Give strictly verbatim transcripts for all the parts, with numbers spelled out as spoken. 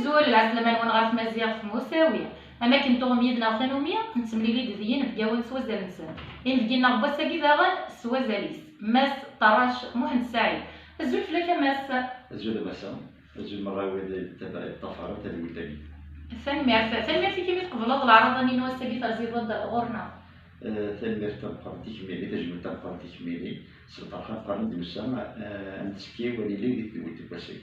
Azul, lɛeslama-nwen ɣer tmaziɣt Musawi. Am akken tuɣem yid-neɣ tanumi, nettemlili-d d yinebgawen s wazal-nsen. Inebgi-nneɣ n wass-agi daɣen s wazal-is, Mass Ṭarac Muḥend Saɛid. Azul fell-ak a Mass. Azul a Massa. Azul merra wid i d-ttabaɛ yeṭṭafaren tadwilt-agi. Tanemmirt, tanemmirt-ik imi tqebleḍ leɛraḍa-nni n wass-agi terziḍ-d ɣur-neɣ. Eh, tanemmirt tameqqrant i kemmini, tajmilt tameqqrant i kemmini, s lferḥ ameqqran d-nusa, eh, ad nettekki, ad nili di tedwilt n wass-agi.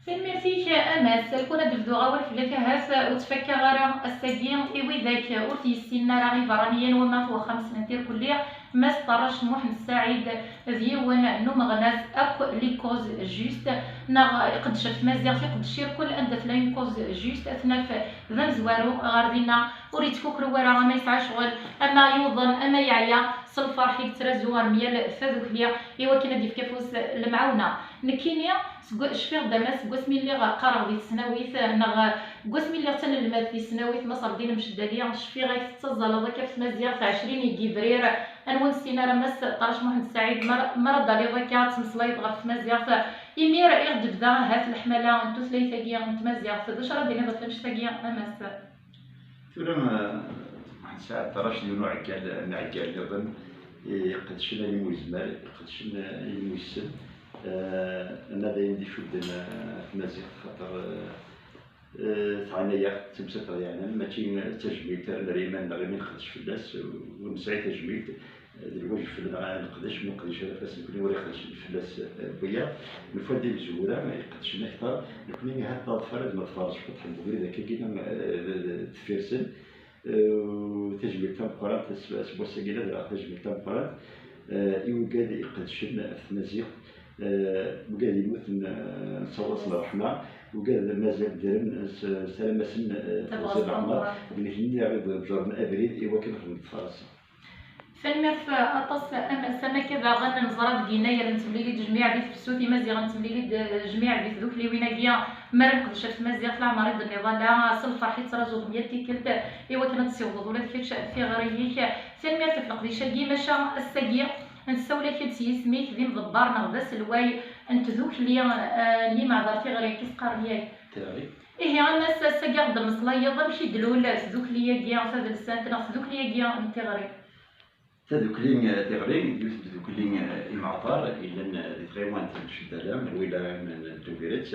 Tanemmirt-ik a Mass. Lukan ad d-bduɣ awal fell-ak ahat ur ttfakkaɣ ara ass-agi i widak ur t-yessinen ara iberraniyen wamma f wexxam ssnen-t irkelli, Mass Ṭarac Muḥend Saɛid d yiwen n umeɣnas akk les causes justes, neɣ iqeddec ɣef tmaziɣt, iqeddec irkel anda tella une cause juste, ad t-naf d amezwaru ɣer dinna, ur yettkukru ara ama yesɛa ccɣel, ama yuḍen, ama yeɛya, s lferḥ i yettrazu ɣer myal tadukli i wakken ad d-yefk afus lemɛawna. Nekkini, seg, cfiɣ-d ama seg wasmi lliɣ qqareɣ di tesnawit, neɣ deg wasmi lliɣ d tanelmadt di tesnawit, Mass Reddin Mceddali, cfiɣ-ak tettazzaleḍ akka ɣef tmaziɣt ɛecrin n yibrir, anwa ur nessin ara Mass Ṭarac Muḥend Saɛid, mer, mer ad d-taliḍ akka ad tmeslayeḍ ɣef tmaziɣt, imir i ɣ-d-tebda ahat leḥmala n tutlayt-agi n tmaziɣt, d acu ara d-tiniḍ ɣef wannect-agi a Mass? Tura, eh, Muḥend Saɛid Ṭarac d yiwen uɛeggal, n iɛeggalen nniḍen, iqedcen ayen umi yezmer, iqedcen ayen umi yessen. Eh, anna d ayen d-icudden, eh, tmaziɣt, xaṭer, eh, eh, teɛna-yaɣ, d tamsalt ɣ-yeɛnan, mačči d tajmilt ara nerr i yiman-nneɣ imi nqeddec fell-as, ur nesɛi tajmilt, eh, d lwajeb fell-aneɣ ad neqdec, ma neqdic ara fell-as nekkni ur iqeddec fell-as, eh, wiyaḍ. Nufa-d imezwura iqeddcen akteṛ, nekkni ahat d aḍfar ad neḍfer cwiṭ n ubrid akkagi, eh, d, d, deffir-sen. Eh, tajmilt tameqqrant, s, s wass-agi ad rreɣ tajmilt tameqqrant, eh, i wigad iqedcen ɣef tmaziɣt, eh, wigad yemmuten, eh, nessaweḍ-asen ṛṛeḥma, wigad mazal ddren, s, ssaramasen, eh, tebɣest n leɛmer, d nitni ara ibeǧǧren abrid i wakken ad ten-neḍfer ass-a. Tanemmirt aṭas a Mass. Am akka daɣen neẓra deg yennayer nettemlili-d jmiɛ di tefsut, Imaziɣen nettemlili-d jmiɛ di tdukliwin-agi, mi ara neqdec ɣef tmaziɣt leɛmer i d-tenniḍ ala, s lferḥ i tettṛajuḍ myal tikkelt i wakken ad d-tessiwḍeḍ ula d kečč tiɣri-ik. Tanemmirt ɣef leqdic-agi, maca ass-agi nessawel-ak-d s yisem-ik d imḍebber neɣ d aselway n tdukli, eh, n Imeɛḍar Tiɣri, akka i s-qqaren yak? Tiɣri. Ihi a Mass, ass-agi ad ɣ-d-temmeslayeḍ amek i d-tlul tdukli-agi tadelsant neɣ tdukli-agi n Tiɣri? Tadukli, eh, Tiɣri d yiwet n tdukli, eh, imeɛḍar yellan, eh, di tɣiwant n Mceddala, Lwilaya n, n Tubiret.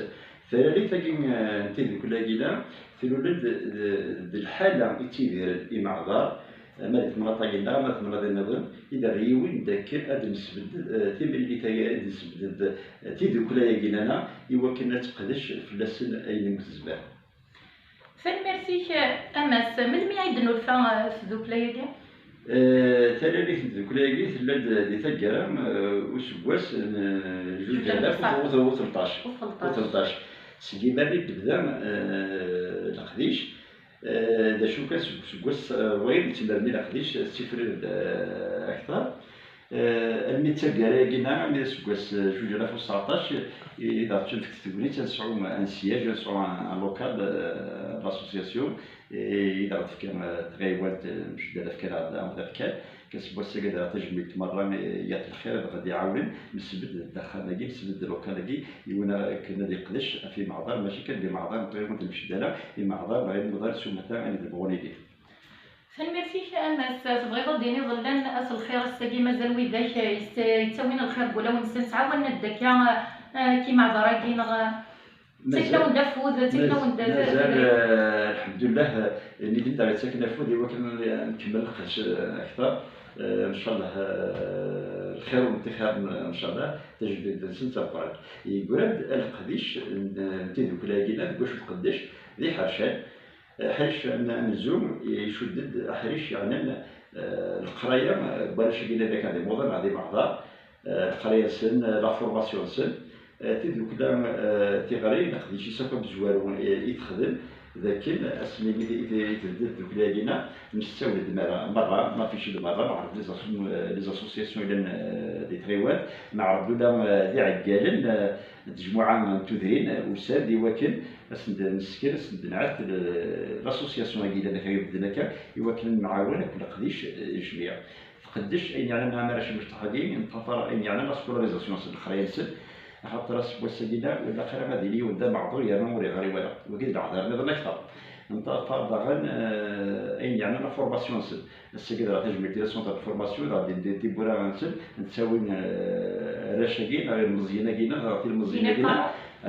Talalit-agi, eh, n tidukla-agi-la, tlul-d d, d lḥala i ttidiren imeɛḍar, ama di temnaḍt-agi neɣ ama di temnaḍin nniḍen, i d aɣ-yiwin d akken ad d-nesbedd, eh, timlilit-agi, ad d-nesbedd, eh, tidukla-agi-nneɣ, i wakken ad teqdec fell-asen ayen umi tezmer. Tanemmirt-ik a Mass. Melmi ay d-nulfa, eh, tdukla-agi? Eh, talalit n tdukla-agi tella-d di taggara, eh, useggas n, eh, juj alaf u tleṭṭac. U tleṭṭac. Seg imer i d-tebda, eh, leqdic, eh, d acu kan seg useggas, eh, wayeḍ i ttmerni leqdic, ttifrir-d, eh, akteṛ. Eh, almi d taggara-agi-nneɣ, almi d aseggas, eh, juj alaf u tseɛṭac, i, i d-aɣ-d-tunfet tegnit ad nesɛu un siège, ad nesɛu un, un local, eh, d l'association, eh, i d-aɣ-d-tefka, eh, tɣiwant, eh, Mceddala, fkan-aɣ-d amḍiq kan. Kan seg wass-agi ad rreɣ tajmilt merra, eh, i At Lxir, ad aɣ-d-iɛawnen, nesbedd-d axxam-agi, nesbedd-d local-agi, i win akken ad iqdec ɣef imeɛḍar, mačči kan d imeɛḍar n tɣiwant n Mceddala, imeɛḍar n imuḍan s umata, ayen d bɣun ihi. Tanemmirt-ik a Mass. Tebɣiḍ ad d-tiniḍ llan At Lxir ass-agi mazal widak, eh, yest-, yettawin lxir deg wulawen-nsen, ttɛawanen-d akka, eh, k imeɛḍar-agi, neɣ, eh, ttaken-awen-d afud, ttaken-awen-d, mazal, eh, lḥemdullah, eh, nitni d aɣ-yettaken afud i wakken ad nkemmel lqedd, eh, akteṛ. Eh, ncallah, eh, lxir ur neṭṭix ara, ncallah, tajmilt-nsen d tameqqrant. Yeggra-d leqdic n, n tidukla-agi-nneɣ deg wacu tqeddec d iḥercan. Aḥric n, n Zug icudd-d aḥric yeɛnan, eh, leqraya, eh, n warrac-agi-nni d akken d imuḍan neɣ d imeɛḍar, eh, leqraya-nsen, eh, la formation-nsen, eh, tidukla, eh, Tiɣri, leqdic-is akk amezwaru, eh, i texdem, d akken asmi i, i, i tebda tdukla-agi-nneɣ, nessawel-d merra, merra, naffici-d merra, neɛreḍ les asso-, les associations yellan, eh, di tɣiwant, neɛreḍ ula, eh, d iɛeggalen, eh, n tejmuɛa n tudrin, eh, usan-d i wakken ad sen-d-nesker, ad sen-d-nɛat l-, l'association-agi yellan akka, i wakken ad nemɛawan akk leqdic, eh, jmiɛ. Tqeddec ayen yeɛnan leɛmar acemmeccṭeḥ-agi, neṭṭafar ayen yeɛnan la scolarisation-nsen, leqraya-nsen, Axaṭer aseggas-agi-nni ur ilaq ara ad yili yiwen d ameɛḍur yerna ur yeɣri wara. Wagi d leɛḍil nniḍen akteṛ. Nṭerṭer daɣen, eh, ayen yeɛnan la formation-nsen. Ass-agi dɣa tajmilt i les centres de formation, dɣa d, d, d tiwwura-nsen, nettawin, eh, arrac-agi, neɣ ilmeẓyen-agi, neɣ tilmeẓyin-agi,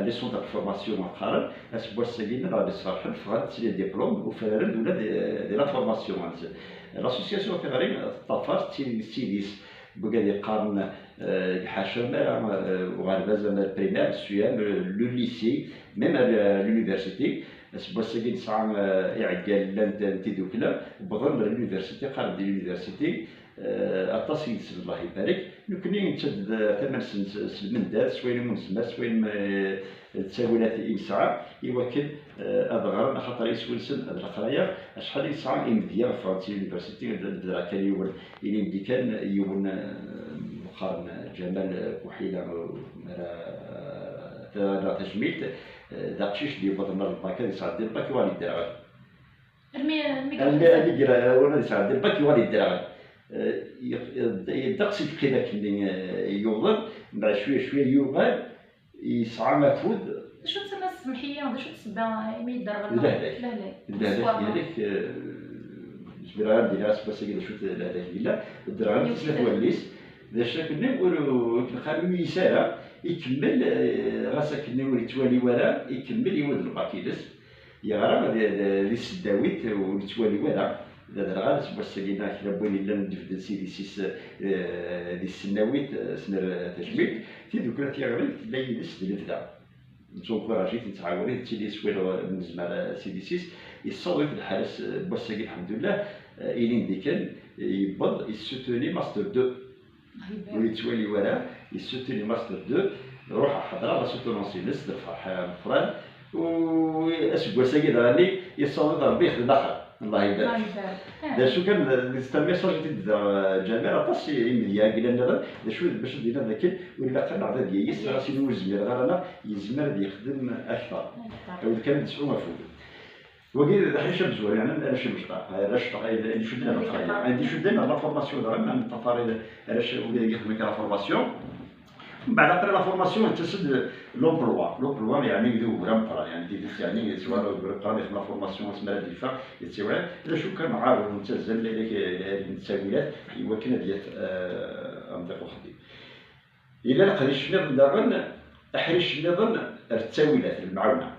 les centres de formation qqaren, aseggas-agi-nni dɣa d-sferḥen, ffɣen, srin diplôme, ufraren ula di, di la formation-nsen. L'association Tiɣri teṭṭafar, tettili s yidis n wigad yeqqaren, eh, deg ḥaca mi ara, eh, uɣerbaz ama le primaire, le C E M, le, le lycée, même à l-, l'université. Aseggas-agi nesɛa, eh, iɛeggalen llan n tiddukla, wwḍen ɣer l'université, qqaren di l'université, eh, aṭas yid-sen, Allah ibarek. Nekni netta-d tama-nsen s, s lmendad, s wayen umi nezmer, s wayen, eh, d ttawilat i nesɛa, i wakken, eh, ad ɣren, axaṭer iswi-nsen d leqraya. Acḥal i nesɛa imedya ffɣen si l'université, ad d-, ad d-bedreɣ kan yiwen, ilindi kan yiwen, eh, meqqaren Ǧamal Kuḥila, eh, ara, eh, ta-, ta-, tajmilt, eh, d aqcic d-yewwḍen ɣer lbak, ad yesɛeddi lbak yuɣal yedder ɣer. Almi, almi Almi, almi gra, wala ad yesɛeddi lbak yuɣal yedder ɣer. Eh, yeq-, yeq-, ddeqs i yeqqim akkenni, eh, yuḍen, mbeɛd cwiya cwiya yuɣal, yesɛa afud. D acu tama semmeḥ-iyi, d acu d ssebba imi yedder ɣer lehlak? Lehlak. Lehlak, lehlak, eh, zmireɣ ad d-iniɣ aseggas-agi d acu d lehlak yella, ddreɣ-t snat wallen-is, d acu akkenni ur, ur k-nqal ur yuyis ara, ikemmel, eh, ɣas akkenni ur yettwali wara, ikemmel yiwen d lbak-ines, yeɣra di, di, di tesdawit ur yettwali wara. D aderɣal aseggas-agi-nni kra n win yellan d-ibedden s idis-is, eh, di tesnawit, eh, s ner tajmilt, tiddukla tiɣri tella yid-s di lebda. Nettunkuraǧ-it, nettɛawan-it, nettili s win nezmer, eh, s idis-is. Yessaweḍ-it lḥal aseggas-agi, lḥemdullah, eh, ilindi kan, eh, yewweḍ, yessutuni master deux. Ur yettwali wara, yessutuni master deux, ruḥeɣ ḥeḍreɣ la soutenance-ines, d lferḥ ameqqran. U aseggas-agi daɣen yessaweḍ-it Rebbi yexdem axir. Allah ibarek. Allah ibarek. D acu kan, d, d, c'est un message i d-, Ǧamal, aṭas i, imedya i yellan nniḍen, d acu d, bac ad d-iniɣ dakken ur ilaq ara neɛdad yayes, ɣas ini ur zmireɣ ara, neɣ yezmer ad yexdem akteṛ. Akteṛ. Awed kan ad nesɛu afud. Wagi d aḥric amezwaru, yeɛni arrac imecṭaḥ, arrac ayen icudden ar leqraya, ayen icudden ar la formation daɣen, ad neṭṭafar arrac wigi i yexdmen kra la formation. Mbeɛd après la formation, yettas-d l'emploi. L'emploi, yeɛni d ugur ameqqran, yeɛni tidet, yeɛni s wara ugur ameqqran, yexdem la formation, asmi ara d-yeffeɣ, yettewɛed. D acu kan, nɛawen, nettazzal, la, la, la, nettawilat, i wakken ad yaf, eh, amḍiq uxeddim. Yella leqdic nniḍen daɣen, aḥric nniḍen ar ttawilat, lemɛawna.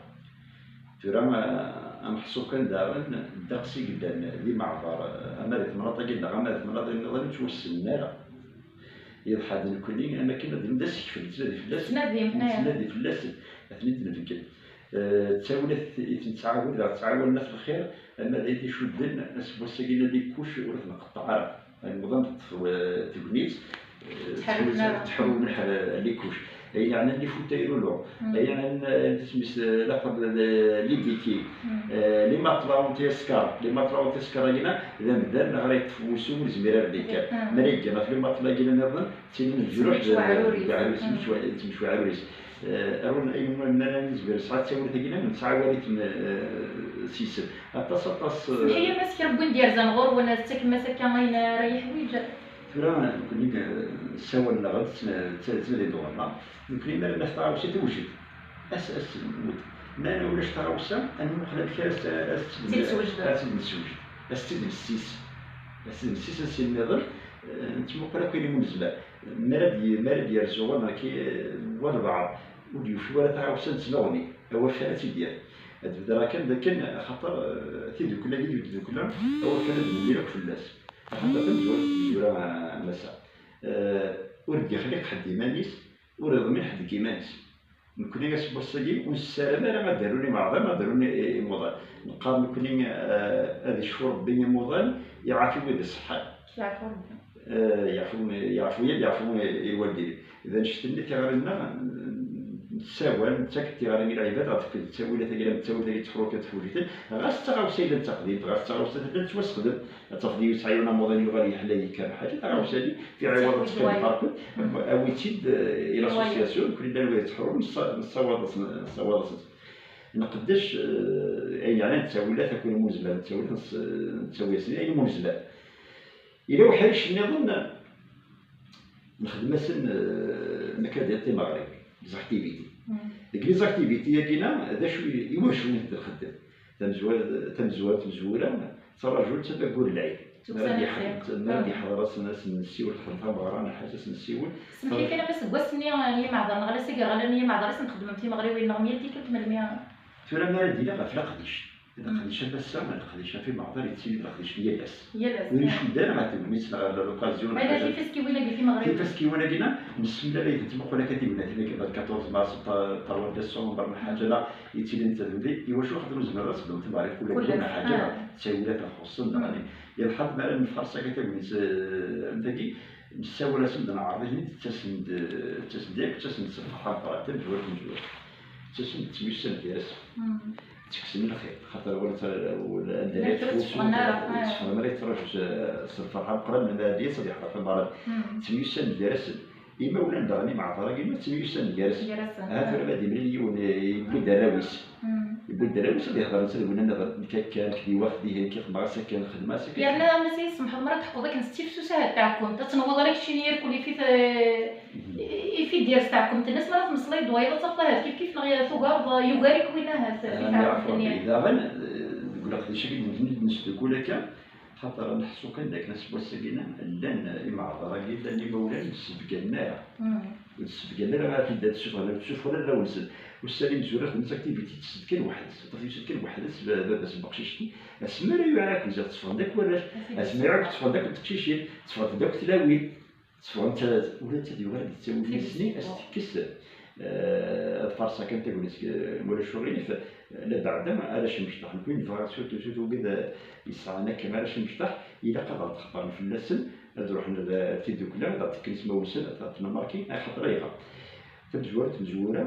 Tura, eh, ad neḥṣu kan daɣen ddeqs i yellan d imeɛḍar, eh, ama di temnaḍt-agi neɣ ama di temnaḍin nniḍen ur ttwassnen ara. Yeḍḥa-d nekkni am akken ad d-nini d asekfel, nettnadi fell-as, nettnadi fell-as ad ten-id-nbeggel. Eh, ttawilat i t-nettɛawan, dɣa ttɛawanen at lxir, ama d ayen icudden, aseggas-agi nna les couches ur t-nqeṭṭeɛ ara. Ayen bɣan teṭṭef, eh, tegnit, eh, tettḥerru mliḥ, eh, les couches. Ayen yeɛnan les fauteuils roulants. Ayen yeɛnan, eh, isem-is, eh, laqab, eh, les béquilles. Eh, les matelas anti-escarres. Les matelas anti-escarres-agi-nna, d amdan neɣ ara yeṭṭef wusu ur yezmir ara ad yekker. Mi ara yeggan ɣef les matelas-agi-nna nniḍen, ttinin leǧruḥ d, d aɛrur-is, yettemcewɛer aɛrur-is. Eh, awen, ayen umi nezmer nesɛa ttawilat-agi-nna, nettɛawan-iten, eh, s yisem. Aṭas, aṭas, eh, semmeḥ-iyi, ma s kra n win d-yerzan ɣur-wen, ad tettakem-as akka ayen ara yeḥwiǧ? Tura, nekkni, eh, ssawalen-aɣ-d, ttna-, ttna-, ttnadin-d ɣur-neɣ. Nekkni, ma naf taɣawsa tewjed, as, as, ma ulac taɣawsa, ad nmuqel amek ara s-, ara s-, ad tt-id-nessewjed. Ad tt-id-nessis. Ad tt-id-nessis ass nniḍen, eh, nettmuqul akk ayen umi nezmer. Mi ara d-, mi ara d-yerzu ɣur-neɣ ki-, walbeɛḍ ur d-yufi wara taɣawsa n tneɣni, awal kan ad tt-id-yaf. Ad bedreɣ kan d akken, axaṭer, eh, tidukla-agi d tdukla, awal kan ad d-nemlil akk fell-as. Axaṭer tamezwarut n tmezwura, a Massa, eh, ur d-yexliq ḥedd iman-is, ur iḍmin ḥedd deg iman-is. Nekkni aseggas-agi ur nessaram ara ad d-run imeɛḍan, ad d-run i-, i-, imuḍan. Neqqar nekkni, eh, ad icfu Rebbi imuḍan, iɛafi wid iṣeḥḥan. Yeɛfu Rebbi. Eh, yeɛfu, yeɛfu-yi, yeɛfu i, i lwaldin. D annect-nni tiɣri-nneɣ, nessawal, nettak-d tiɣri i lɛibad ɣef ttawilat-agi, am ttawilat-agi n teḥrukit d teḥwejtin, ɣas d taɣawsa yellan d taqdimt, ɣas d taɣawsa tella tettwassexdem, ad tafeḍ yiwen yesɛa yiwen amuḍin yuɣal yeḥla yekker ḥaǧa, taɣawsa-nni, fi ɛiwaḍ ad teqqim parkut, awi-tt-id, eh, i l'association, nekkni llan wid yettḥurun, nessa-, nessawaḍ-as-, nessawaḍ-asen. Nqeddec, eh, ayen yeɛnan ttawilat, akk ayen umi nezmer nettawi-, ness-, nettawi-asen ayen umi nezmer. Yella uḥric nniḍen, nexdem-asen, eh, nekk ad d-iṭ timeɣri. les activités. Deg les activités-agi-na, d acu i, i wacu i nxeddem? Tamezwa-, tamezwarut, tamezwura, ttraǧu-tt am waggur n lɛid. Mi ara d-yeḥḍer, mi ara d-yeḥḍer ass n, ass n nessiwel, xedmeɣ tameɣra neɣ ḥaǧa ass n nessiwel. Semmeḥ-iyi kan, ama seg wass-nni n yimeɛḍar neɣ ala seg iɣallen n yimeɛḍar i s-nxeddem timeɣriwin neɣ myal tikkelt melmi? Tura mi ara d-iliɣ ɣef leqdic. Leqdic am ass-a, leqdic ɣef imeɛḍar yettili d leqdic n yal ass. Yal ass. Ur icudd ara ɣer tegnit neɣ ɣer l'occasion neɣ ḥaǧa. Tifaskiwin-agi timeɣriwin. Tifaskiwin-agi-na, nessemlal-itent meqqar akka tignatin akka, quatorze mars, trois décembre, neɣ ḥaǧa la yettilin d taduli, iwacu xaṭer ur nezmir ara ad nxeddem timeɣriwin kul ayyur neɣ ḥaǧa la ttawilat ixuṣṣen, neɣ yelḥa-d mi ara nfaṛes akka tagnit, eh, am tagi, nessawal-asen-d, neɛreḍ-iten-id, ttasen-d, ttasen-d yakk, ttasen-d s lferḥ ameqqran, tamezwarut, tamezwarut. Ttasen-d ttemyussanen gar-asen. Ttekksen lxir, xaṭer wala anda ara tteffɣen ara, tteffɣen ara yettraǧu s, s lferḥ ameqqran, mi ara d-yas ad yeḥḍer tameɣra. Ttemyussanen gar-asen. Imawlan daɣen imeɛḍar-agi-nni ttemyussanen gar-asen. Gar-asen. Ahat tura ma d-imlil yiwen, eh, yewwi-d arraw-is. Yewwi-d arraw-is ad ihḍer netta d winna nniḍen, nekk akka, nekk di waxdi, nekk xedmeɣ-as akka, xedmeɣ-as akka. Yerna ama s-, semḥeḍ mi ara teḥkuḍ akken s tifsus ahat taɛkumt, ad tenwiḍ ara keččini irkul ifit, eh, ifit diri s taɛkumt-nnes, mi ara tmeslayeḍ d wayeḍ ad tafeḍ ahat kif kif neɣ tugareḍ, eh, yugar-ik winna ahat fi taɛkumt-nni. Daɣen, eh, deg uleqdic-agi d-, d-, nesdukul akka, xaṭer neḥṣu kan dakken aseggas-agi-nni llan imeɛḍar-agi, llan imawlan ur d-ssebganen ara. Ur d-ssebganen ara, ara t-id-, ad ssufɣen, ur d-ssufɣen ara arraw-nsen. Ussan imezwura xedmen activité, ttessent kan weḥd-s, ṭṭef yussan kan weḥd-s, ba-, baba-s n weqcic-nni. Asmi ara yuɛer akk ziɣ tteffɣen-d akk warrac. Asmi ara akk tteffɣen-d akk teqcicin, tteffɣent-d akk tlawin. Tteffɣent, ula d ta d yuɣal ad d-tawi fell-as-nni, ad s-tekkes, eh, ad farṣeɣ kan tagnit, eh, ma ulac uɣilif, eh, labeɛda ara cemcṭaḥ. Nekni nebɣa surtout, surtout wigad, eh, yesɛan akka ara cemcṭaḥ, ilaq ad aɣ-d-xebbren fell-asen, ad ruḥen ar, ar tiddukla, ad aɣ-d-kken ismawen-nsen, ad aɣ-ten-marki, axaṭer ayɣer? Tamezwarut, tamezwura,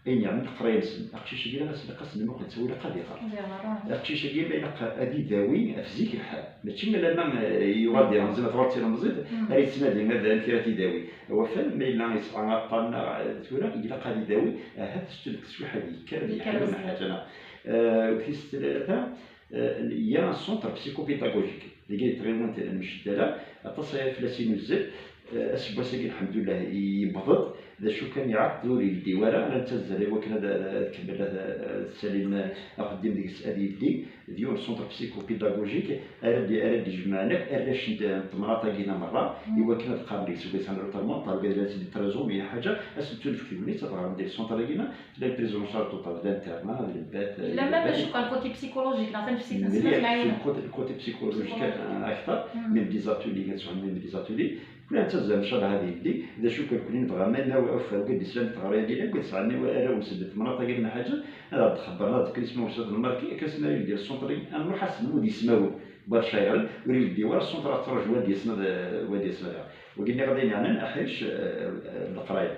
ayen yeɛnan leqraya-nsen. Aqcic-agi, ilaq ad s-, ilaq ad s-nmuqel ttawil, ilaq ad iɣer. Ad iɣer, ah. Aqcic-agi, ma ilaq ad idawi ɣef zik lḥal. Mačči alamma, eh, yuɣal d ilemẓi, ma tuɣal d tilemẓit, ara yettnadi ad, amek ara t-idawi. Awafan, ma yella yesɛa aṭṭan neɣ, eh, tura, ilaq ad idawi, ahat s ttudek teswiḥ ad yekker, ad yeḥlu neɣ ḥaǧa neɣ. Eh, u tis tlata, eh, il y a un centre psychopédagogique. Dagi di tɣiwant n Mjeddala, aṭas aya fell-as i nuzzel. Eh, aseggas-agi, lḥemdullah, yewweḍ-d. D acu kan, iɛeṭṭel, ur yeldi wara, la nettazzal i wakken ad, ad, ad kemmel, ad, ad ssalin axeddim deg-s, ad yeldi. D yiwen centre psychopédagogique ara d-, ara d-ijemɛen akk arrac n, n temnaḍt-agi-nni merra, i wakken ad qqaren deg-s, ugad, notamment, ṭaleb ad yili d trésorerie, ḥaǧa, ad sen-tt-nefk tegnit, ad ɣren di centre-agi-nni, la prise en charge totale, d internat, d lbat, yella d même lbat. Acu kan côté psychologique, neɣ tanefsit-nsen, mliḥ, ma tmeɛɛin. Côté, côté psychologique, psychologique, euh, akteṛ, même des ateliers, ad sɛun même des ateliers. Kul nettazzal, ncallah, ad yeldi. D acu kan, nekkni nebɣa ma, ma awfan wigad yeslan di teɣri-agi, wigad yesɛan arraw-nsen di temnaḍt-agi neɣ ḥaǧa, ad aɣ-d-xebbren, ad d-kken ismawen-nsen ad nmarki, akka asmi ara yeldi le centre-agi, ad nruḥ ad s-nmudd ismawen. Barec ayɣer ur yeldi wara centre, ad ttṛaǧu ad d-yasen ad, ad d-yasen ad aɣ-, wagi nniɣ d ayen yeɛnan aḥric, eh, eh, n leqraya.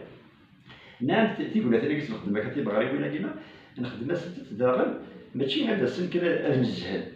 Nnan t-, tignatin-agi s nexdem akka timeɣriwin-agi-nneɣ, nexdem-asent daɣen, mačči ad asen kan ad, ad nezhen.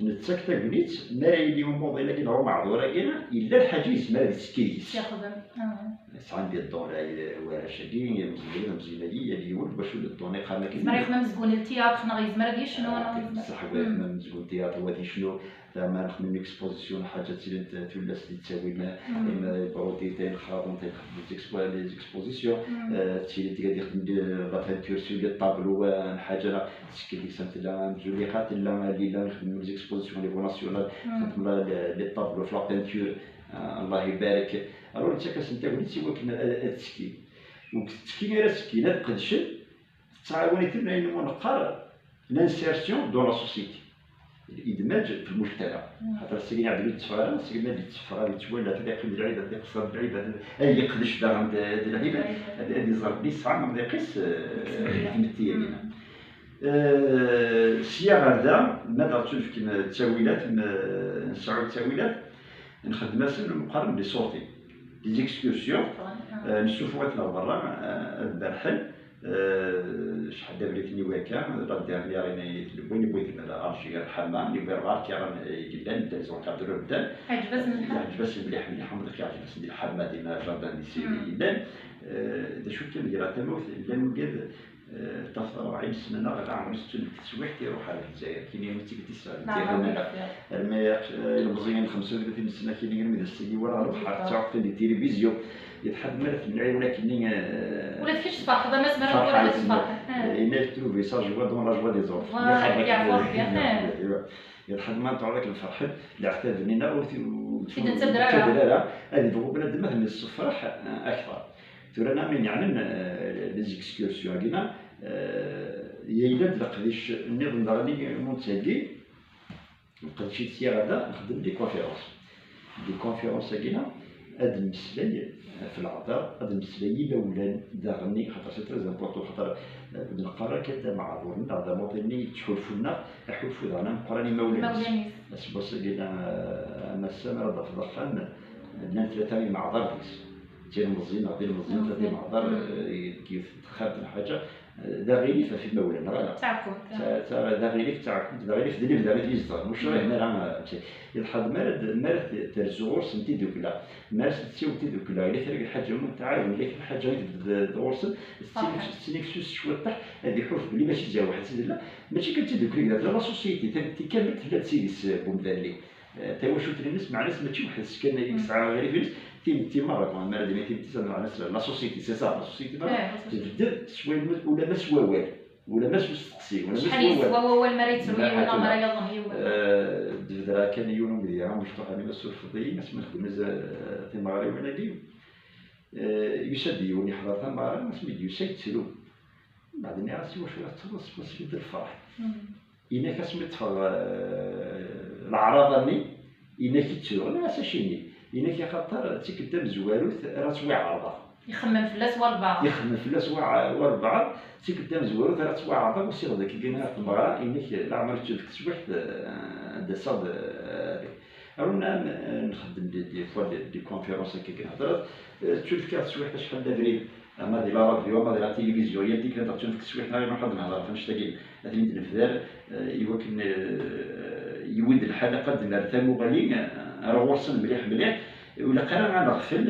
Nettak tagnit, mi ara yili umuḍin-agi neɣ umeɛḍur-agi, yella lḥaǧa yezmer ad yettekki deg-s. Yexdem. Ah. Sɛan des dons, eh, warrac-agi, imeẓẓuɣen, imeẓẓuɣen-agi, yal yiwen d wacu d ddon iqqaren akken. Yezmer ad yexdem amezgun n tiyatr, neɣ yezmer ad yecnu, ah, neɣ yezmer. Ṣṣeḥ, mm, yexdem amezgun n tiyatr, wa ad yecnu, tama nexdem une exposition, ḥaǧa ttilint tullas di ttawil, mm, ayen brodit, ayen xraḍen, ayen xedmen les expo-, les expositions, mm, eh, ttilint ad yexdem de la peinture sur les tableaux, eh, ḥaǧa la tsekkin deg-s am tella amzulliqa, tella lila ixedmen les expositions au niveau national, mm, xedmen la, les, les tableaux f la peinture, eh, Allah ibarek. Alors, nettak-asen tagnit i wakken ad, ad ttekkin. U deg ttekki ara ttekkin, ad qedcen, tettɛawan-iten ayen umi neqqar l'insertion dans la société. Idmaj fi lmujtama. Mm. Xaṭer seg-nni ad ur yetteffeɣ ara, seg-nni ad yetteffeɣ, ad yettwali, ad yeqqim d lɛibad, ad yeqṣer d lɛibad, ad yeqdec daɣen d, d lɛibad, ad, ad iẓer belli yesɛa amḍiq-is, eh, di tmetti-agi. Mm. Eh, sya ɣer da, ma d aɣ-ttunefken ttawilat, m-, nseɛɛu ttawilat, nxeddem-asen, neqqaren des sorties, des excursions, ah, eh, nessufeɣ-iten ɣer berra, eh, ad berrḥen. Eh, acḥal d abrid-nni wakka, la dernière-ina i tlewwin, yewwi-ten ar Alger, lḥama, yewwi Lberk, yaɣen, eh, yellan, medden, les encadreurs medden. Yeɛǧeb-asen lḥal? Yeɛǧeb-asen mliḥ, mliḥ, am nekk yeɛǧeb-asen di lḥama, dina jardin di Sidi yellan. Eh, d acu kan, di la tamawt, llan wigad, Ṭṭaf Ṛebɛin sna neɣ ɛemru settun deg teswiḥt iruḥ ɣer Lezzayer, kini imi d tikkelt i sɛan Lezzayer tamanaɣt. Armi ilemẓiyen xemsa u tlatin sna kini armi d ass-agi wala ɣer lebḥer ttaɣeɣ-ten di tilivizyu. Yeḍḥa-d mi ara ten-nɛiwen akkenni. Ula d kečč tferḥeḍ a Mass, mi ara twaliḍ tferḥeḍ. Yenna-k trouver sa joie dans la joie des autres. Yeḍḥa-d ma nṭerḍ akken ferḥen leɛtab-nni neɣ ur t-id-nettader ara, ad ibɣu bnadem ad ten-yessefreḥ akteṛ. Tura neɣ mi neɛnen les excursions-agi-na, yella-d leqdic nniḍen daɣen i muntt-agi, leqdic i tesya ɣer da, nxeddem des conférences. Des conférences-agi-na, ad nemmeslay ɣef leɛḍer, ad nemmeslay imawlan daɣen, xaṭer c'est très important, xaṭer neqqar akka d ameɛḍur-nneɣ, d amuḍin-nni yettḥulfun-aɣ, aḥulfu daɣen ameqqran imawlan-is. Aseggas-agi-na, a Massa, mi ara d-tafeḍ axxam, llan tlata imeɛḍar deg-s. D tilmeẓyin neɣ d ilmeẓyen, tlata imeɛḍar deg yiwet n texxamt n lḥaǧa, d aɣilif ɣef imawlan, neɣ ala? D taɛkumt. D aɣilif d taɛkumt, d aɣilif d lebda i d-yezdeɣen, ur cɣilen ara. Yeḍḥa-d mi ara d-, mi ara t-, terzu ɣur-sen tiddukla, mi ara s-tessiwel tiddukla, ila kra n lḥaǧa ur tɛawen, ila kra n lḥaǧa i tebded ɣur-sen, tettinifsus cwiṭṭeḥ, ad iḥulf belli mačči d waḥed i d-tella, mačči kan d tiddukla, la société, tikkelt tella-d s idis n umdan-nni. Tawacult-nnes, meɛna-s mačči weḥd-s kan i yesɛa aɣilif-ines, timetti merra, quoi. Mi ara d-iniɣ timetti, meɛna-s la société, c'est ça, la société merra tebded s wayen ulamma s wawal, ulamma s usteqsi, ulamma s wawal. Acḥal yeswa wawal mi ara yettru yiwen neɣ mi ara yaḍen yiwen? Debdreɣ kan yiwen umedya amecṭuḥ-nni, ma tessurfeḍ-iyi, asmi nxeddem timeɣriwin-agi, yusa-d yiwen yeḥḍer tameɣra, asmi d-yusa yettru. Mbeɛd nniɣ-as: "Iwacu ara tettruḍ?" Aseggas-agi d lferḥ. Inak asmi ṭṭfeɣ leɛraḍa-nni, inak ittru. Nniɣ-as: "Acimi?" Inak: "Axaṭer d tikkelt tamezwarut ara ttwaɛerḍeɣ." Ixemmem fell-as walbeɛḍ. Ixemmem fell-as wa-, walbeɛḍ. D tikkelt tamezwarut ara ttwaɛerḍeɣ, usiɣ-d akkagi ɣer tmeɣra, inak leɛmer i ttun deg teswiḥt, ad d-aseɣ-d. Aruna nxeddem des, des fois des, des conférences akka, akka, heḍrat, ttun fkiɣ teswiḥt acḥal d abrid. Ama di la radio, ama di la télévision, yal tikkelt ad ttun deg teswiḥt, neɣ iruḥ ad nehder ɣef annect-agi, ad ten-id-nebder, iwakken yiwi-d lḥal ad d-nerr tamuɣli ar ɣur-sen mliḥ mliḥ. Ur ilaq ara ad neɣfel,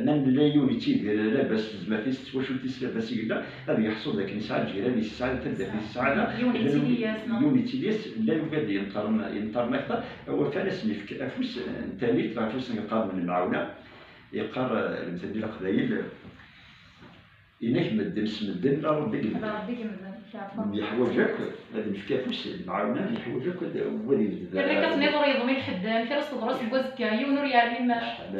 ma nella yiwen yettidir labas s tezmert-is, s twacult-is labas i yella, ad yeḥṣu d akken yesɛa lǧiran-is, yesɛa taddart-is, yesɛa da. Yiwen yettili-as, llan wigad yenṭerren, yenṭerren akteṛ, awafan ad sen-yefk afus n tallit, ɣef wayen yeqqaren lemɛawna. Yeqqar lemtel di Leqbayel, inak medden s medden, la Ṛebbi i yemden. La Ṛebbi i yemden. Yeḥwaǧ akk ad nefk afus i lemɛawna, yeḥwaǧ akk ad, wa ad yebded. Yerna akka tenniḍ ur yeḍmin ḥedd, amek ara s-teḍru seg wazekka, yiwen ur yeɛlim. Acḥal,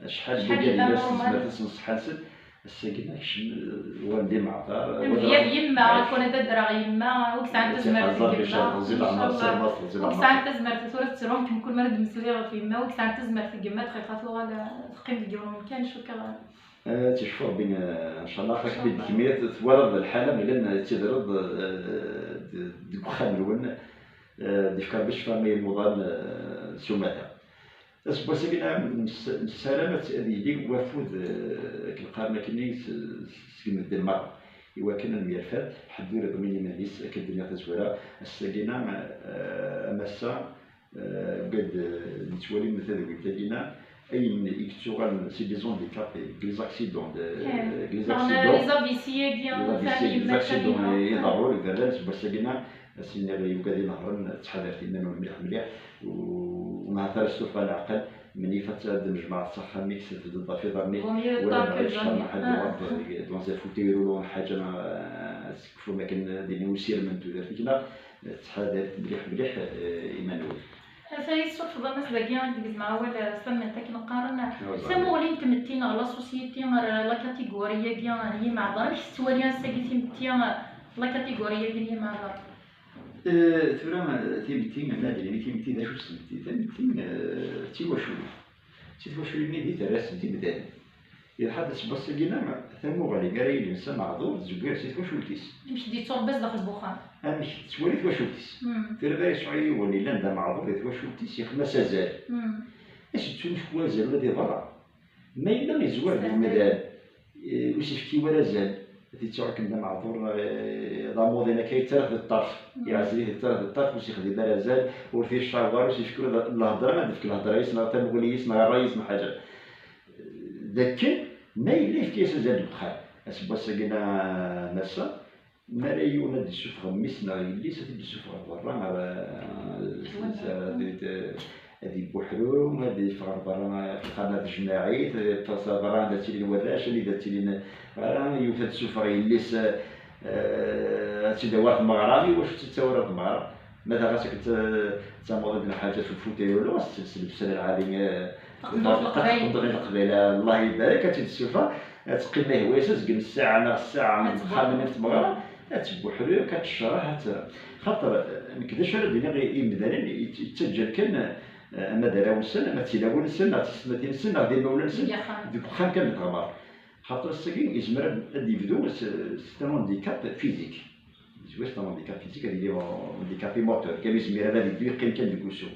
acḥal n wigad yellan s tezmert-nsen, ṣṣeḥḥa-nsen, ass-agi akcem, wa d imeɛḍar, wa d yemma, akk ad d-adreɣ yemma, wi yesɛan tazmert deg yemma, wi yesɛan tazmert tura tettru, nekk mkul mi ara d-mmeslayeɣ ɣef yemma, wi yesɛan tazmert deg yemma, dqiqa tuɣal teqqim deg yiwen umkan, cukkeɣ. Ad tt-yecfu Ṛebbi, ncallah. Ṛebbi d kemmini twalaḍ lḥala mi llan tettidireḍ, eh, d-, deg uxxam-nwen, eh, d-yefk Ṛebbi ccfa i yimuḍan, eh, s umata. Aseggas-agi nessaram ad, ad yili wafud, eh, akken qqaren akkenni s-, seg medden merra, iwakken ad nemyerfad, ḥedd ur iḍmin iman-is, akken d-nniɣ tazwara, ass-agi-na, eh, a Massa, Eh, ugad, eh, nettwali tadwilt-agi-na, ayen i yettuɣalen c'est des handicapés, des accidents, de, des accidents, les A V C-agi, les A V C, des accidents iḍerrun, iberdan, seg wass-agi-na, ad s-iniɣ i ugad inehṛen, ttḥadaret iman-nwen mliḥ mliḥ, u, u ma ḥatar ad s-tufɣa leɛqel, menyif ad d-tnejmaɛeḍ s axxam-ik, tebded ɣef iḍarren-ik, wala ma ɣic xerma ḥedd iɣab dans un fauteuil roulant, ḥaǧa, eh, ad s-tekfum akken ad d-inin usirem n tudert-ik, neɣ ttḥadaret mliḥ mliḥ, eh, iman-nwen. Ata yessurfeḍ a Mass dagi i d-gezmeɣ awal, eh, s tamemt akken qqaren. Tamuɣli n tmetti neɣ la société ar la catégorie-agi n yimeɛḍar, amek tettwali ass-agi timetti, la catégorie-agi n yimeɛḍar? Eh, tura, eh, timetti, ma ad d-nini timetti, d acu-tt tmetti? Timetti, eh, d tiwaculin. D tiwaculin-nni d terras n timdanin. Iḍḥa-d aseggas-agi-na, tamuɣli ara yilin s ameɛḍur tzewwir si twacult-is. Amek d-yetturebba zdaxel n wexxam? Amek tettwali twacult-is? Tura ma yesɛu yiwen yellan d ameɛḍur di twacult-is, yexdem-as azal. Ad s-yettunefk wazal ula di berra. Ma yella yezwar deg umdan, eh, ur s-yefki wara azal, ad t-yettuɣ akken d ameɛḍur, eh, d amuḍin akka yettarra di ṭṭerf. Iɛzel-it yettarra di ṭṭerf, ur s-yexdim ara azal, ur t-yeccar wara, ur s-yefki ula d lhedra, ad d-tefk lhedra-is neɣ tamuɣli-is neɣ ṛṛay-is neɣ ḥaǧa. D akken ma yella yefka-yas azal deg uxxam. Aseggas-agi n Massa, Mi ara yiwen ad d-issufeɣ mmi-s neɣ yelli-s, ad t-id-issufeɣ ɣer berra, ɣer, eh, ad, ad, ad ibuḥru, ad yeffeɣ ɣer berra, ɣef lxamat jmaɛit, ffeɣ s berra anda ttilin warrac, anida ttilin, ara yiwet ad tessufeɣ yelli-s, eh, ad tt-id-awi ɣer tmeɣra, iwacu tt-id-tawi ɣer tmeɣra? Ma d ɣas akken tettamuḍ-d lḥaǧa f lfutay ulu, s llebsa lɛali, eh, taqendurt n Leqbayel. Taqendurt n Leqbayel, Allah ibarek, ad tt-id-tessufeɣ, ad teqqim ahwa-s azgen ssaɛa neɣ ssaɛa deg uxxam-nni n tmeɣra, ad tbuḥru, ad tecreḥ, ad t-, xaṭer, eh, nekk d acu ara d-iniɣ i, i yimdanen, yet-, yettaǧǧan kan, eh, ama d arraw-nsen, ama d tilawin-nsen, neɣ d tisetmatin-nsen, neɣ d imawlan-nsen, deg uxxam kan n tɣemmar. Xaṭer ass-agi, yezmer ad, ad d-yebdu s, s un handicap physique. Yezmer s un handicap physique, ad yili handicapé moteur. Kan ur yezmir ara ad yeddu, yeqqim kan deg usu.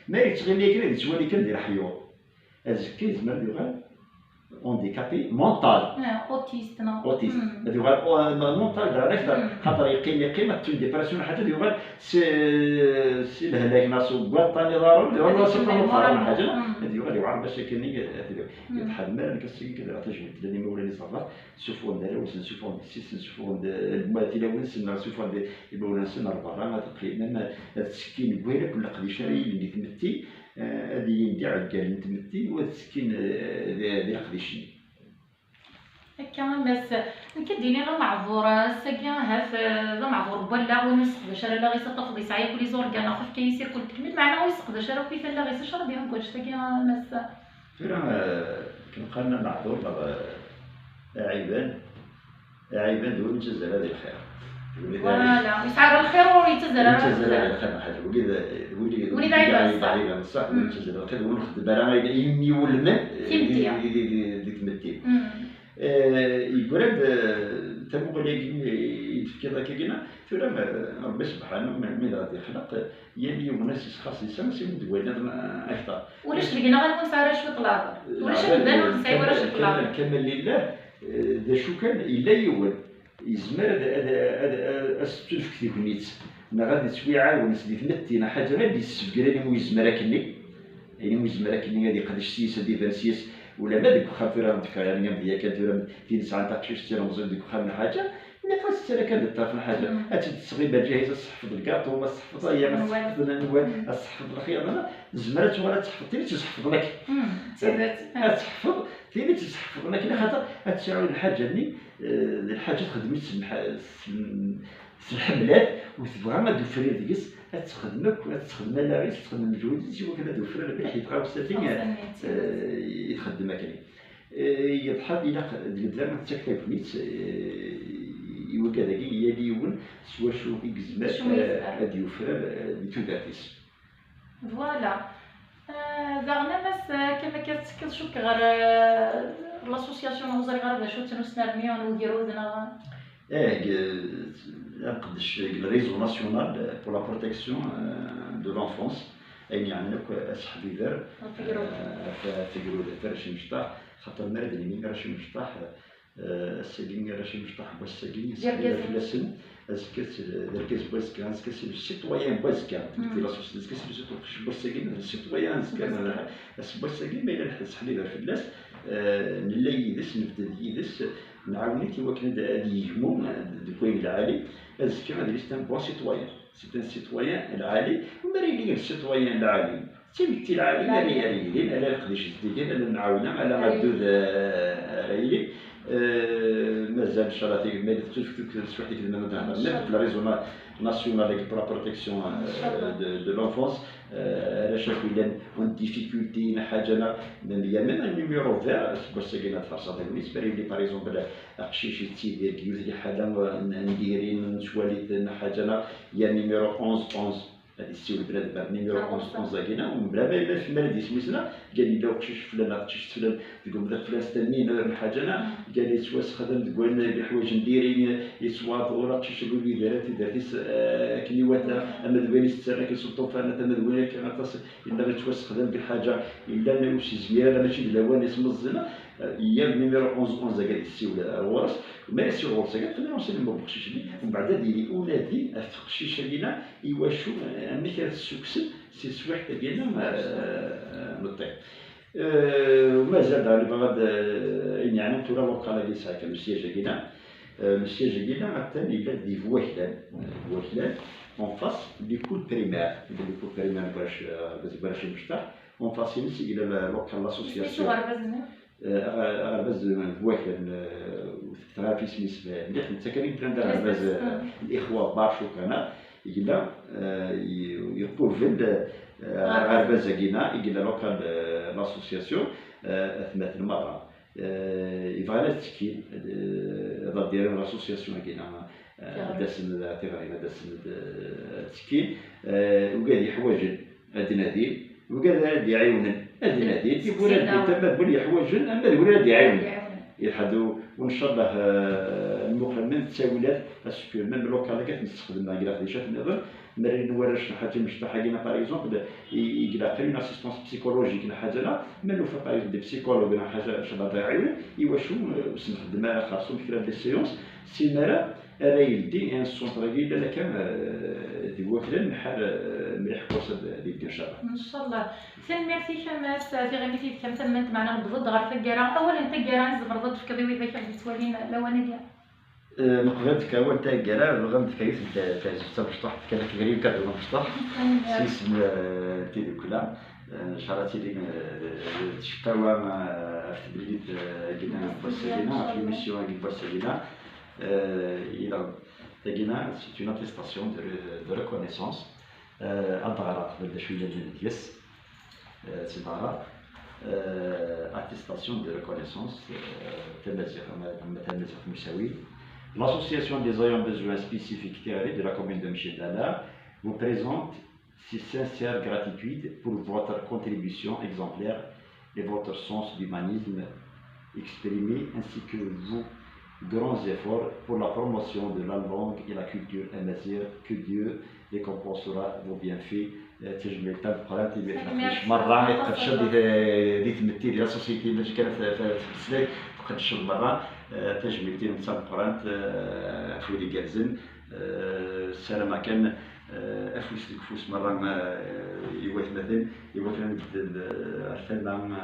Ma yettɣimi akken, ad yettwali kan di leḥyuḍ. Azekka yezmer ad yuɣal handicapé mental. Ah, autiste, non? Autiste. Hmm. Ad yuɣal, oh, mental, dɣa, hmm, xaṭer yeqqim, yeqqim, ad tun dépression, ḥaǧa, ad yuɣal s, s lehlak, neɣ s ugaṭṭan iḍarren, ad yuɣal s ugaṭṭan iḍarren, ḥaǧa, hmm, ad yuɣal yewɛer bac akken i, ad, hmm, yettḥadem ara nekk ass-agi kan dɣa tajmilt llan imawlan-is ɣer, ssufuɣen-d arraw-nsen, ssufuɣen-d yessi-tsen, ssufuɣen-d, eh, tilawin-nsen, neɣ ssufuɣen-d imawlan-nsen ar berra, ad qqimen, ad ttekkin deg wayen akk n leqdic ara yilin di tmetti, eh, ad ilin d iɛeggalen n tmetti, u ad ttekkin, eh, di, di leqdic-nni. Akka, a Mass, nekk ad d-iniɣ ameɛḍur, ass-agi ahat, eh, d ameɛḍur n wallaɣ, win ur yesseqdac ara allaɣ-is, ad tafeḍ yesɛa yakk les organes, neɣ tefka-yas irkul tekmit, meɛna ur yesseqdac ara akk ifallaɣ-is, acu ara d-iɛun deg wannect-agi, a Mass? Tura, eh, akken qqaren ameɛḍur neɣ, eh, aɛiban, aɛiban d win ur yettazzal ara di lxir. Voilà, yesɛa ara lxir ur yettazzal ara di lxir. Ur yettazzal ara di lxir, neɣ ḥaǧa. Wigi d, d wigi, wigi d aɛiban, ṣṣeḥ, win ur yettazzal ara di lxir, d win ur nxeddem ara ayen, ayen iwulmen, eh, di, di, di, di, di tmetti. Mm. Eh, yeggra-d, eh, tamuɣli-agi i d-tefkiḍ akka-gina, tura, eh, Rebbi sebḥanu, mi, mi dɣa d-ixleq, eh, yal yiwen ad s-isxaṣ di-s, ad s-imudd wayeḍ, eh, akteṛ. Ulac deg-neɣ anwa nesɛa ara cwiṭ leɛḍil. Ulac amdan ur nesɛi ara cwiṭ leɛḍil. Kamal, Kamal lillah, eh, d acu kan, yella yiwen. Yezmer ad, ad, ad, ad, ad s-tettunefk tegnit, neɣ ad yettwiɛawen s di tmetti, neɣ ḥaǧa, ad yessebger ayen umi yezmer akkenni, ayen umi yezmer akkenni ad yeqdec s-yes, ad iban s-yes, ulamma deg uxxam tura d-kkreɣ, yani, am di yakan tura, tin sɛan taqcict d tilemẓit deg uxxam neɣ ḥaǧa, ilaq ad tetter kan di ṭṭerf n ḥaǧa, ad tt-id-tesseɣ iberǧiha-is, ad tseḥfeḍ lgaṭu, ad tseḥfeḍ aya, ad tseḥfeḍ nanwa, ad tseḥfeḍ lexyaḍ, tezmer ad tuɣal ad tseḥfeḍ tin i tt-iseḥfḍen akk. Ad tseḥfeḍ tin i tt-iseḥfḍen akk, axaṭer ad tesɛu lḥaǧa-nni, eh, d lḥaǧa txeddem-itt s lḥ-, s l-, s lḥemlat, u tebɣa ad d-tufrir deg-s, ad texdem akk, ad texdem allaɣ-is, ad texdem lǧehud-is, i wakken ad d-tufrir mliḥ i tɣawsa-nni, eh, i txeddem akken. Eh, yeḍḥa, ilaq deg lebda ad tettak tagnit, eh, i wigad-agi, yal yiwen s wacu i yezmer, eh, ad yufrar, eh, di tudert-is. Voilà. Eh, daɣen a Mass, eh, kan akka tettekkiḍ cukkeɣ ɣer, eh, l'association, ur ẓriɣ ara d acu-tt, n usnerni n ugrud neɣ? Eh, deg, aqeddac deg le réseau national pour la protection, eh, de l'enfance, ayen yeɛnan akk aseḥbiber, eh, ɣef tegrud, ɣef arrac imecṭaḥ, xaṭer mi ara d-nini arrac imecṭaḥ, eh, ass-agi, arrac imecṭaḥ n wass-agi, aseḥbiber fell-asen, azekka d argaz n wazekka, azekka c'est le citoyen n wazekka, di la société, azekka c'est le citoyen, uqcic n wass-agi, d le citoyen azekka, ass n wass-agi, ma yella lḥed seḥbiber fell-as, eh, nella yid-s, nebded yid-s, nɛawen-it i wakken ad, ad yegmu, eh, deg wayen lɛali, azekka ad yili c'est un bon citoyen. C'est un citoyen lɛali. U mi ara yili d citoyen lɛali, d timetti lɛali ara, ara yilin, ala leqdic zeddigen, ala lemɛawna, ala addud, eh, ara yilin. Eh, mazal, ncallah, tig-, ma d-, teswiḥt-ik d-, ma d-, ma d-, le réseau na-, national pour la protection, eh, de, de l'enfance, eh, arrac akk yellan en difficulté, neɣ ḥaǧa, neɣ, même, il y a même un numéro vert, seg wass-agi ad farṣeɣ tagnit, mi ara yili, par exemple, aqcic yettidir deg yiwet liḥala n, n diri, n twali, n ḥaǧa, neɣ, il y a numéro onze onze. Ad yessiwel bnadem ar numéro onze onze-agi, neɣ mebla ma, ma, ma ara d-yesmisna, gan yella uqcic flan neɣ teqcict flan deg umḍiq flan s tannin, ur lḥaǧa, neɣ gan yettwasexdam deg wayen, leḥwayeǧ n diri, yettwaḍur aqcic deg wid ara tudert-is, eh, akken iwata, ama d wayen i s-ttarran akken s uṭufan, ama d wayen akken aṭas, yella yettwasexdam deg lḥaǧa, yella ur s-yezmir ara, mačči d lawan, yesmeẓẓi, eh, yya numéro onze onze-agi ad yessiwel ɣur-s, ma yessiwel ɣur-s-agi, ad t-nɛawen s lmut n uqcic-nni, umbeɛd ad yili unadi ɣef teqcict-agi, iwacu, eh, amek ara t-ssukksen si teswiḥt-agi, eh, meṭṭi. Eh, mazal daɣen nebɣa ad, eh, ayen yeɛnan tura local-agi yesɛa kan le siège-agi, Le siège-agi-nni attan yella di Buwaklan, Buwaklan, en face l'école primaire, l'école primaire n Warrac, euh, n Warrac Imecṭaḥ, en face-ines i yella la local, l'association. Aɣerbaz-nni? Aɣerbaz n Buwaklan, tɣerf isem-is mliḥ, netta kan i yellan d aɣerbaz n l'Ixwa Barcukana, yella yequbel aɣerbaz-agi-nni i yella local, l'association, atmaten merra. Yebɣan ad ttekkin, ad d-irren l'association-agi-nni, ad d-asen tiɣrin, ad d-asen ad ttekkin. Ugad yeḥwaǧen ad d-nadin, ugad ara d-iɛiwnen ad d-nadin, tiwura ad d-tama win yeḥwaǧen ama d win ara d-iɛiwnen. Ilḥadu, وإن شاء الله, lmuqrem n ttawilat, asukir même local-agi ad t-nessexdem deg leqdicat nniḍen, Merrin n warrac n Ḥaǧi Mecṭaḥ-agi, par exemple, i, i ilaqen une assistance psychologique n ḥaǧa, ma nufa par exemple des psychologues n ḥaǧa, ncallah ad aɣ-iɛiwnen, iwacu ur s-nxeddem ara xersum kra n les séances, simara ara yeldi un centre-agi, llan akka di Waklan, nḥar mliḥ, xeṣṣ ad yeldi ncallah. Ncallah. Tanemmirt-ik a Mass, tiɣimit yid-k am tamemt, meɛna newweḍ-d ɣer taggara. Awal n taggara i tzemreḍ ad d-tefkeḍ i widak i ɣ-d-yettwalin lawan-agi? Meqbel ad d-fkeɣ awal taggara, bɣiɣ ad d-fkeɣ yiwet n tazeft tamecṭuḥt, kan akka gar yiwet n tamecṭuḥt s yisem n tidukkla. Ncallah ad tili d ccfawa ɣef temlilit-agi n wass-agi, ɣef l'émission-agi n wass-agi. Tagi, c'est une attestation de, de reconnaissance. Ad d-ɣreɣ qbel d acu yellan deg-s. Ad tt-id-ɣreɣ. Attestation de reconnaissance, tamaziɣt, ama tamaziɣt n usawal. L'association des ayants besoins spécifiques tiɣri de la commune de Mcedala vous présente ses sincères gratitudes pour votre contribution exemplaire et votre sens d'humanisme exprimé, ainsi que vos grands efforts pour la promotion de la langue et la culture amazigh. Que Dieu récompensera vos bienfaits. Tajmilt tameqqrant imi tqeddcem merra, tqeddcem di, di tmetti, di la société, mačči kan f, f, f tmeslayt, tqeddcem merra. Tajmilt-inu d tameqqrant ɣef wid igerrzen. Ssarameɣ kan afus deg ufus merra i watmaten, i wakken ad nbeddel ɣer tama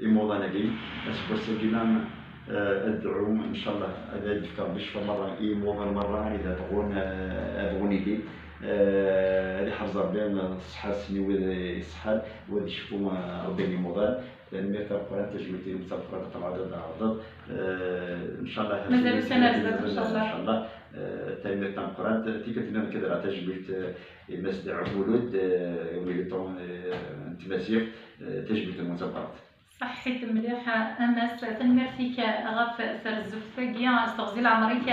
imuḍan-agi. Aseggas-agi ad dɛu, ncallah, ad d-yefk Rebbi ccfa merra i imuḍan merra, anida bɣun, ad bɣun ilin. Ad iḥrez Rebbi ṣṣeḥḥa-nsen i wid iṣeḥḥan, u ad icfu Rebbi n imuḍan. Tanemmirt tameqqrant, tajmilt-inu d tameqqrant, ṭṭmeɛ ad d-tɛawdeḍ. Ncallah mazal ussan ar zdat, ncallah. Ncallah. Tanemmirt tameqqrant, tikkelt nniḍen kan ad rreɣ tajmilt i Mass Dɛu Mulud, u militant n tmaziɣt. Tajmilt-nwen tameqqrant. Ṣaḥḥit mliḥ a Mass, tanemmirt-ik ɣef trezzuft-agi, s teɣzi leɛmer-ik.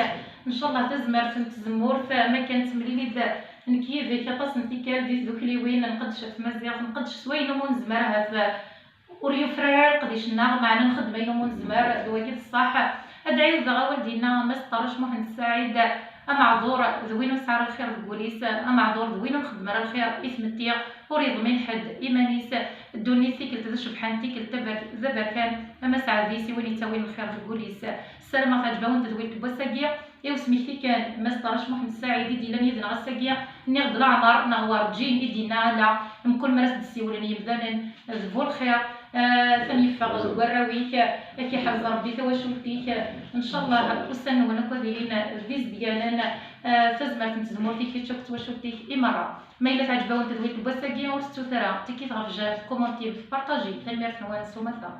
Ncallah tazmert n tzemmurt, ma kan nettemlili-d nekk yid-k aṭas n tikkal di tdukliwin, nqeddec ɣef tmaziɣt, nqeddec s wayen umi nezmer ahat ur yufrar ara leqdic-nneɣ, meɛna nxeddem ayen umi nezmer, d wagi d ṣṣeḥ. Ad d-ɛiwdeɣ awal d-yenna Mass Ṭarrac Muḥend Saɛid, ameɛḍur d win ur nesɛi ara lxir deg wul-is, ameɛḍur d win ur nxeddem ara lxir i tmetti, ur yeḍmin ḥedd iman-is. Ddunit tikkelt d cebḥan, tikkelt d aberkan, a Mass Ɛedis i win yettawin lxir deg wul-is. Ssarameɣ teɛǧeb-awen tedwilt n wass-agi. I usmekti kan, Mass Ṭarrac Muḥend Saɛid i d-yellan yid-neɣ ass-agi, nniɣ-d leɛmer neɣ werǧin i d-yenna ala, mkul mi ara s-d-ssiwlen yemdanen d bu lxir. Atan yeffeɣ deg warraw-ik, ad k-iḥrez Rebbi tawacult-ik. Ncallah ussan-nwen akk ad ilin d izedganen, tazmert n tzemmurt-ik kečč akked twacult-ik i merra. Ma yella teɛǧeb-awen tedwilt n wass-agi, ur tettut ara tikkit ɣef jjal, tkumantim, tpartajim. Tanemmirt-nwen s umata.